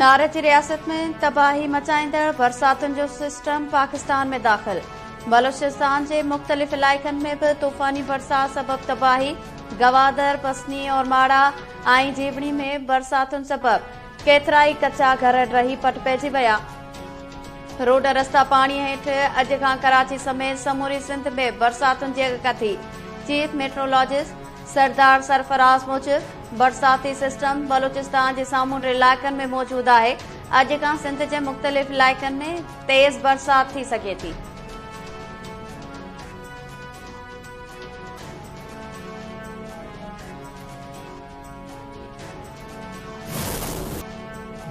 نار جي رياست ۾ تباهي مچائيندڙ برساتن جو سسٽم پاڪستان ۾ داخل، بلوچستان جي مختلف علائقن ۾ به طوفاني برسات سبب تباهي، گوادر، پسني، اورماڙا ۽ جيوڻي ۾ برساتن سبب ڪيترائي ڪچا گهر ڊهي پٽ پئجي ويا، روڊ رستا پاڻي هيٺ، اڄ کان ڪراچي سميت سموري سنڌ ۾ برساتن جي اڳڪٿي، چيف ميٽرولاجسٽ سردار سرفراز موجب، برساتي سسٽم بلوچستان جي سامونڊي علائقن ۾ موجود آهي، اڄ کان سنڌ جي مختلف علائقن ۾ تيز برسات ٿي سگهي ٿي.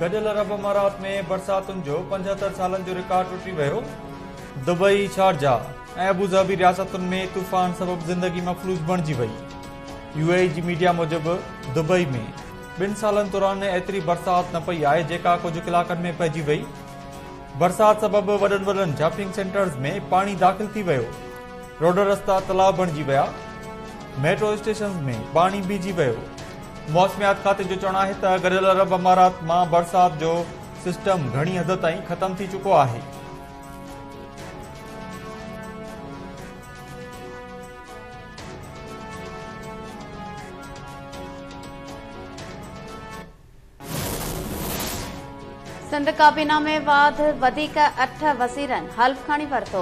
گڏيل عرب امارات ۾ برساتن جو 75 سالن جو رڪارڊ ٽٽي ويو، دبئي، شارجا ۽ ابوظهبي رياستن ۾ طوفان سبب زندگي مفلوج بڻجي وئي. يو اي اي جي ميڊيا موجب دبئي ۾ ٻن سالن دوران ايتري برسات نه پئي آهي جيڪا ڪجهه ڪلاڪن ۾ پئجي وئي. برسات سبب وڏن وڏن شاپنگ سينٽرز ۾ پاڻي داخل ٿي ويو، روڊ رستا تلاء بڻجي ويا، ميٽرو اسٽيشنز ۾ پاڻي بيهجي ويو. موسميات کاتي جو چوڻ آهي ته گڏيل عرب امارات مان برسات جو سسٽم گهڻي حد تائين ختم ٿي چڪو آهي. سنڌ ڪابينا ۾ واڌ، وڌيڪ 8 وزيرن حلف کڻي ورتو.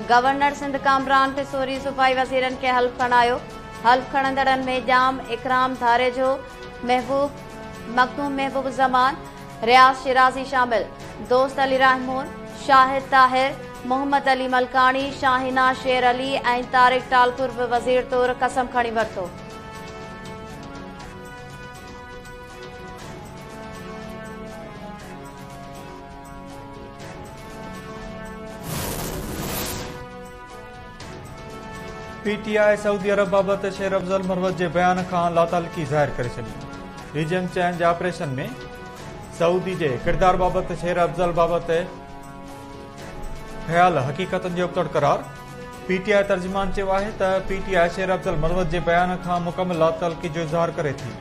گورنر سنڌ ڪامران ٽيسوري صوبائي وزيرن کي حلف کڻايو. حلف کڻندڙن ۾ ڄام اڪرام ڌاريجو، محبوب مخدوم محبوب الزمان، رياض شيرازي شامل، دوست علي راهمون، شاهد طاهر، محمد علي ملڪاڻي، شاهينه شير علي ۽ طارق ٽالپر به وزير طور قسم کڻي ورتو. پي ٽي آء سعودي عرب بابت شير افضل مروت جي بيان کان لاتعلقي ظاهر ڪري ڇڏي. ريجيم چينج آپريشن ۾ سعودي جي ڪردار بابت شير افضل بابت خيال حقيقتن جي ابتڙ قرار. پي ٽي آء ترجمان چيو آهي ته پي ٽي آء شير افضل مروت جي بيان کان مڪمل لاتعلقي جو اظهار ڪري ٿي.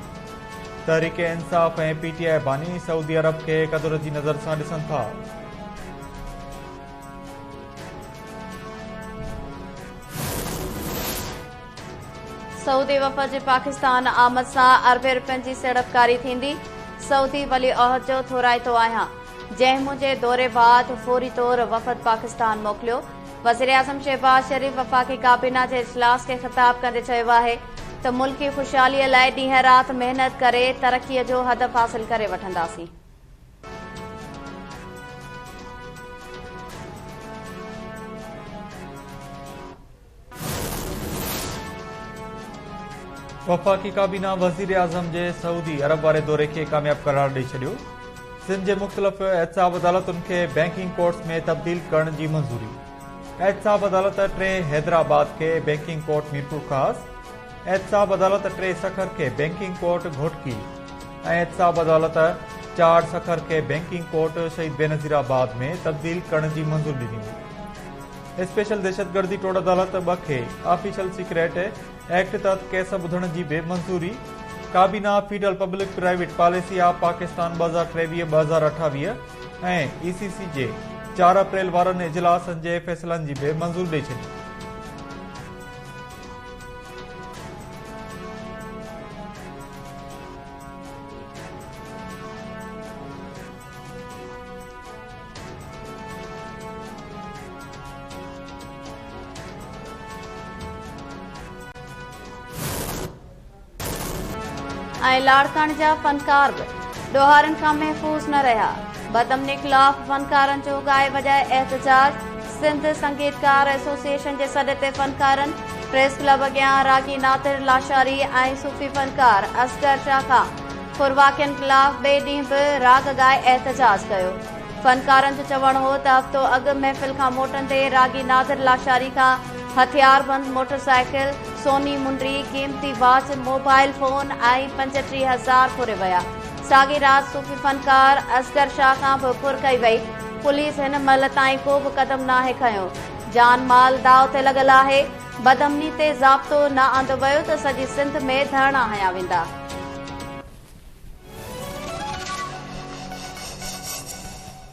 تحريڪ انصاف ۽ پي ٽي آء باني سعودي عرب کي قدر جي نظر سان ڏسن ٿا. سعودي وفد جي پاڪستان آمد سان اربين رپين جي سيڙپڪاري ٿيندي، سعودي ولي عهد جو ٿورائتو آهيان، جنهن منهنجي دوري بعد فوري طور وفد پاڪستان موڪليو، وزيراعظم شهباز شريف وفاقي ڪابينا جي اجلاس کي خطاب ڪندي چيو آهي ته ملڪي خوشحالي لاء ڏينهن رات محنت ڪري ترقي جو هدف حاصل ڪري وٺنداسين. وفاقي ڪابينا وزيراعظم جي سعودي عرب واري دوري کي ڪامياب قرار ڏئي ڇڏيو، سنڌ جي مختلف احتساب عدالتن کي بئنڪنگ ڪورٽس ۾ تبديل ڪرڻ جي منظوري، احتساب عدالت 3 حيدرآباد کي بئنڪنگ ڪورٽ ميرپورخاص، احتساب عدالت 3 سکر کي بئنڪنگ ڪورٽ گهوٽڪي ۽ احتساب عدالت 4 سکر کي بئنڪنگ ڪورٽ شهيد بينظير آباد ۾ تبديل ڪرڻ جي منظوري ڏني وئي. اسپيشل دهشتگردي ٽوڙ عدالت 2 کي آفيشل سيڪريٽ ايڪٽ تحت ڪيس ٻڌڻ جي به منظوري، ڪابينا federal public private policy of Pakistan 2023 2028 ۽ اي سي سي جي 4 اپريل وارن اجلاسن جي فيصلن جي به منظوري ڏئي ڇڏي. ۽ لاڙڪاڻي جا فنڪار به ڏوهارين کان محفوظ نه رهيا، بدامني خلاف فنڪارن جو ڳائي وڄائي احتجاج، سنڌ سنگيتڪار ايسوسيئيشن جي سڏ تي فنڪارن پريس ڪلب اڳيان راڳي نادر لاشاري ۽ صوفي فنڪار اصغر شاهه کان ڦر واقعن خلاف ٻئي ڏينهن به راڳ ڳائي احتجاج ڪيو. فنڪارن جو چوڻ هو ته هفتو اڳ محفل کان موٽندي راڳي نادر لاشاري کان هٿياربند موٽر سائيڪل، سوني منڊي، قيمتي واچ، موبائل فون ۽ 35 هزار ڦري ويا. ساڳي رات صوفي فنڪار اصغر شاهه کان به ڦر ڪئي وئي. پوليس هن مهل تائين ڪو به قدم ناهي کنيو. جان مال داء تي لڳل آهي. بدامني تي ضابطو نه آندو ويو ته سڄي سنڌ ۾ ڌرڻا هنيا ويندا.